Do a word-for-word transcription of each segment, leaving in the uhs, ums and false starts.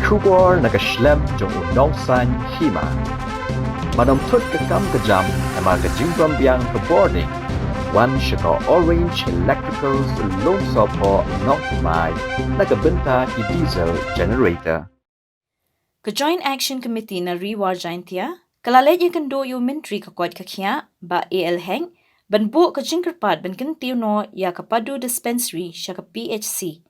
Khubor na ka shlem jong u nongsaiñ hima. Ban ym thut ka kam ka jam, namar ka jingbym biang ka bording. Wan sha ka Orange Electricals, Lumsohphoh, Nongthymmai, na ka bynta ki diesel generator. Ka Joint Action Committee na Ri War Jaintia ka la leit ïakynduh ïa u Myntri ka koit ka khiah, Bah A L Hek, ban buh ka jingkyrpad ban kyntiew noh ïa ka Padu Dispensary sha ka P H C.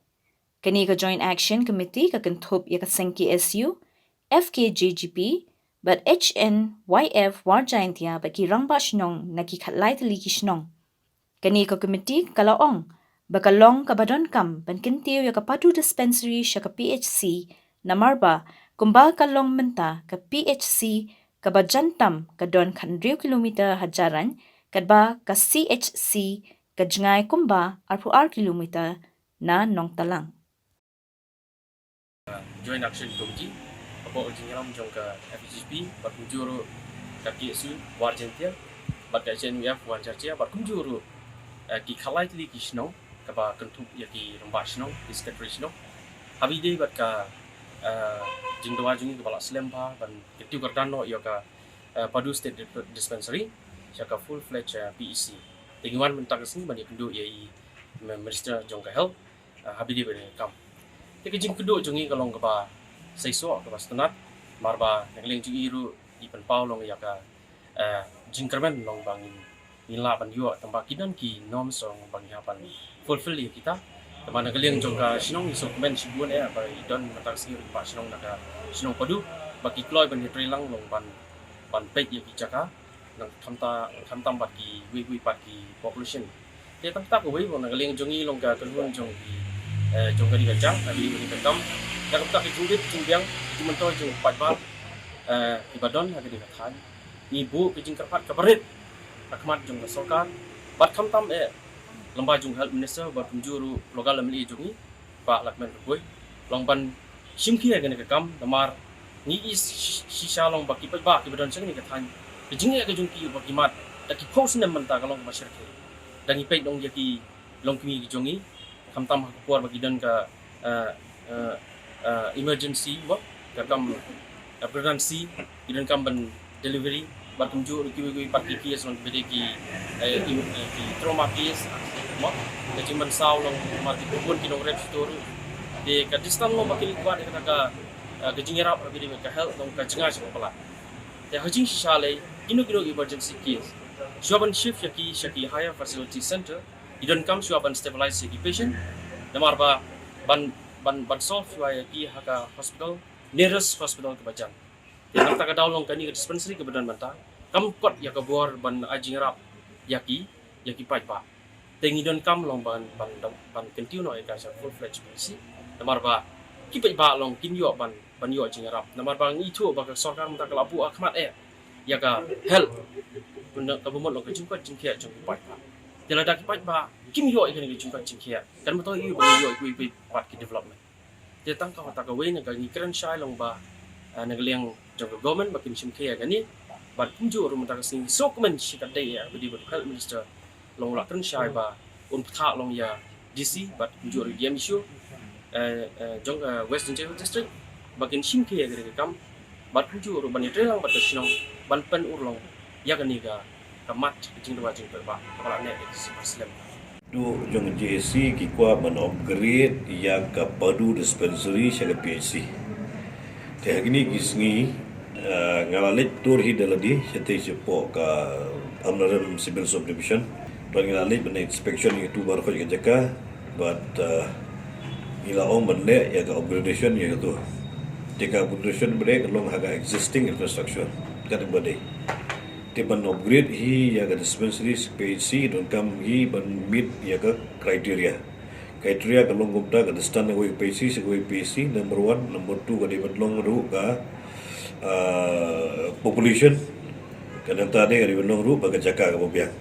Kane ka Joint Action Committee ka kynthup ïa ka seng K S U, F K J G P, bad H N Y F War Jaintia bad ki rangbah shnong na ki khatlai tylli ki shnong. Kane ka komiti ka la ong ba ka long kaba donkam ban kyntiew ïa ka Padu Dispensary sha ka P H C, namar ba kumba ka long mynta, ka P H C kaba jan tam ka don khathynriew kilometer ha Jrain, katba ka C H C ka jngai kumba arphew ar kilometer na Nongtalang. Joint Action Committee, hapoh ka jingïalam jong ka F K J G P, bad kumjuh ruh ka K S U War Jaintia, bad ka H N Y F War Jaintia, bad kumjuh ruh, eh, ki khatlai tylli ki shnong, kaba kynthup ïa ki rangbah shnong, ki secretary shnong. Haba ïadei bad ka, eh, jingdawa jong ngi kaba la slem bha ban kyntiew kyrdan noh ïa ka, eh, Padu State Dip-, Dispensary sha ka full fledged, eh, P H C. Te ngi wan mynta ka sngi ban ïakynduh ïa i Minister jong ka Health, eh, haba ïadei bad kane ka kam. Te ka jingkynduh jong ngi ka long kaba seisoh, kaba sngewtynnat, namar ba na ka liang jong ngi ruh ngi pynpaw long ïa ka, eh, jingkyrmen long ba ngin, ngin lah ban ïoh, tangba ki don ki norms long ba ngi hap ban fulfill ïa kita. Tangba na ka liang jong ka shnong ngi sngewkmen shibun eh ba i don mynta ka sngi ruh i bah shnong na ka shnong Padu ba ki kloi ban ïatreilang long ban, ban peit ïa ki jaka, nang khamtam, khamtam bad kiwei kiwei pat ki population. Te tang kata kawei, na ka liang jong ngi long ka kynhun jong ki, eh, jong kane ka jaka, kane ka kam. Te kata ka jingbit jingbiang, ki myntoi jong ki paidbah, eh, kiba don ha kane ka thaiñ, ngi buh ka jingkyrpad kaba rit ha khmat jong ka sorkar, bad khamtam eh lyngba jong u Health Minister bad kumjuh ruh u local M L A jong ngi, Bah Lahkmen Rymbui, long ban shim khia ïa kane ka kam, namar ngi i shi-, shisha long ba ki paidbah kiba don sha kane ka thaiñ, ka jingeh ka jong ki ba ki mad da ki phew snem mynta ka long kaba shyrkhei. Da ngi peit long ïa ki longkmie ki jong ngi, khamtam ha ka por ba ki don ka, eh, eh, eh, emergency, mo, ka kam, eh, pregnancy, ki donkam ban delivery, bad kumjuh ruh kiwei kiwei pat ki case long ba dei ki, eh, ki, eh, ki trauma case, mo, ka jingmynsaw long namar ki bun ki nongrep shito ruh. Te ka distance long ba ki leit kwah ïa kata ka, eh, ka jingïarap haba ïadei bad ka health long ka jngai sha ba palat. Te ha jingshisha lei, kino kino emergency case, shuwa ban shift ïa ki sha ki higher facility center, ki donkam shuwa ban stabilize ïa ki patient, namar ba ban, ban, ban solve shuwa ïa ki ha ka hospital, nearest hospital kaba jan. Te na kata ka daw long kane ka dispensary kaba don mynta kam kot ïa ka bor ban ai jingïarap ïa ki, ïa ki paidbah. Te ngi donkam long ban, ban, ban kyntiew noh ïa ka sha full fledged P H C. Namar ba ki paidbah long kin ïoh ban, ban ïoh jingïarap. Namar ba ngi ithuh ba ka sorkar mynta ka la buh ha khmat eh ïa ka health, kaba mut long ka jingkoit jingkhiah jong ki paidbah. Te lada ki paidbah kim ïoh ïa kane ka jingkoit jingkhiah, kan myntoi aïu ba ngi ïoh ïa kiwei pat ki development. Te tang kata kawei, na ka ngi kren shai long ba, eh, na ka liang jong ka government ba kin shim khia ïa kane. Bad kumjuh ruh mynta ka sngi ngi sngewkmen shikatdei ïa ba dei bad u Health Minister, long u la kren shai ba un pynthah long ïa D C bad kumjuh ruh D M H O, eh, eh, jong, eh, West Jaintia Hills District, ba kin shim khia ïa kane ka kam, bad kumjuh ruh ban ïatreilang bad ka shnong ban pynurlong ïa kane ka, ka mat ka jingdawa jingpyrkhat kaba la neh ïa ki sipar slem. Duh jong J A C ki kwah ban upgrade ïa ka Padu Dispensary sha ka P H C. Te ha kine ki sngi, eh, nga la leit tur hi da lade shatei shapoh ka Amlarem Civil Subdivision. Bad nga la leit ban inspection ïa utu baroh ka jaka, bad, eh, ngi la ong ban leh ïa ka upgradation ïa katu. Te ka upgradation ba dei ka long ha ka existing infrastructure, ka dei ba dei. Te ban upgrade hi ïa ka dispensary sha ka P H C, donkam hi ban meet ïa ka criteria. Criteria ka long kumta: ka distance na kawei ka P H C sha kawei ka P H C, number one, number two, ka dei ban long ruh ka, ah, population. Ka dang ta dei ka dei ban long ruh ba ka jaka kaba biang.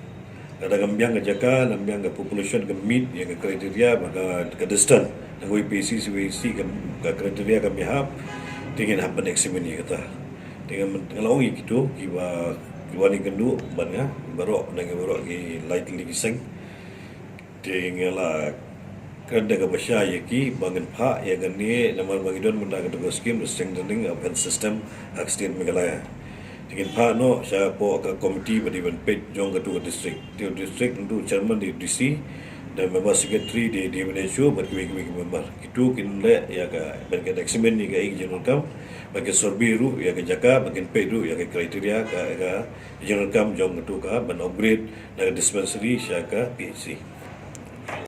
Lada kam biang ka jaka, kam biang ka population ka meet ïa ka criteria, ba ka, ka distance na kawei ka P H C sha kawei ka P H C ka, ka criteria kam ïahap, te ngin hap ban examine ïa kata. Te nga la ong ïa kitu kiba, kiba wan ïakynduh bad nga baroh, na ki baroh ki lai tylli ki seng. Te nga la Kren da kaba shai ïa ki ba ngin phah ïa kane namar ba ngi don mynta katu ka skim, the strengthening of health system ha ka state Meghalaya. Te ngin phah noh shapoh ka committee ba dei ban peit jong katu ka district. Te u district u chairman dei u D C, da member secretary dei dei D M H O bad kiwei kiwei ki member. Kitu kin leh ïa ka ban ka examine ïa ka, ïa ka jingdonkam bad ka survey ruh ïa ka jaka bad kin peit ruh ïa ka criteria ka, ka jingdonkam jong katu ka ban upgrade na ka dispensary sha ka P H C.